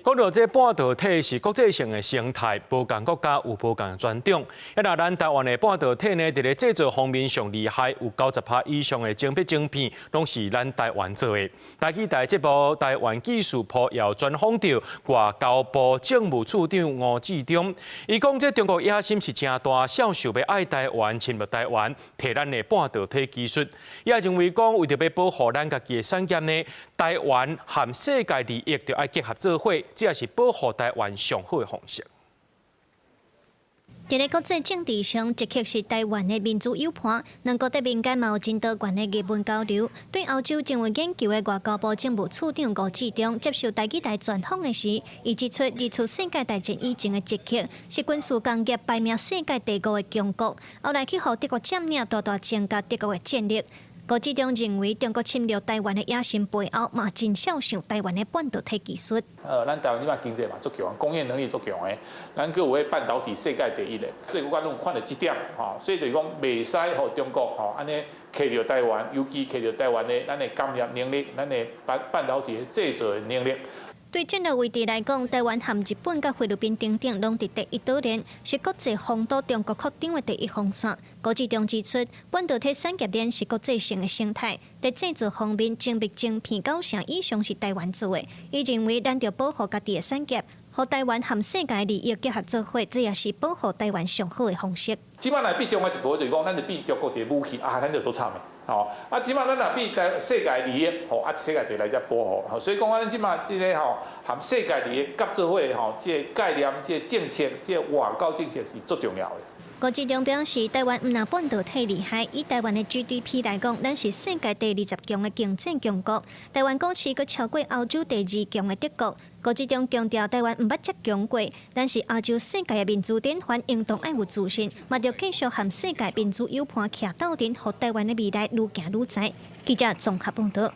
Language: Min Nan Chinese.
講到這半導體是國際性的生態，無仝國家有無仝專長。啊，若咱台灣的半導體呢，佇咧製造方面上厲害，有90趴以上的精密晶片攏是咱台灣做的。台語台節目台灣技術譜又專訪著外交部政務次長吳志中，伊講這中國野心是誠大，數想欲愛台灣侵略台灣，提咱的半導體技術。伊也認為講，為著欲保護咱家己的產業呢，台灣和世界利益著愛結合做伙。這也是保護台灣上好的方式。佇咧國際政治上，捷克是台灣的民主友伴，兩國佇民間嘛有真多元的藝文交流。對歐洲真有研究的外交部政務次長吳志中接受台語台專訪的時，伊指出，二次世界大戰以前的捷克是軍事工業排名世界第五的強國，後來去予德國佔領，大大增加德國的戰力。吳志中認為，中國侵略台灣的野心背後，嘛真肖像台灣的半導體技術。咱台灣這擺經濟嘛足強，工業能力足強的，咱閣有彼半導體世界第一的，所以我攏看著這點，吼，所以就是講袂使予中國吼按呢揢著台灣，尤其揢著台灣的咱的工業能力，咱的半導體製造的能力。對戰略位置來講，台灣和日本佮菲律賓等等，攏佇第一島鏈，是國際防堵中國擴張的第一防線。吳志中指出，半導體產業鏈是國際性的生態，佇製造方面，精密晶片九成以上是台灣做的。伊認為，咱著保護家己的產業，予台灣和世界利益結合做伙，這也是保護台灣上好的方式。這擺若變中國一步，就是講，咱就變中國一个武器啊，咱就足慘的。吼，啊，這擺咱若變在世界利益，吼，啊，世界就來遮保護。吼，所以講，咱這擺這个吼，和世界利益合做伙吼，這個概念、這個政策、這個外交政策是足重要的。吳志中表示，台灣毋但半導體厲害，以台灣的 GDP 來講，咱是世界第20強的經濟強國。台灣股市閣超過歐洲第二強的德國。吳志中強調，台灣毋捌遮強過，咱是亞洲世界的民主典範，應當愛有自信，嘛著繼續和世界民主友伴徛鬥陣，予台灣的未來愈行愈在。記者綜合報導。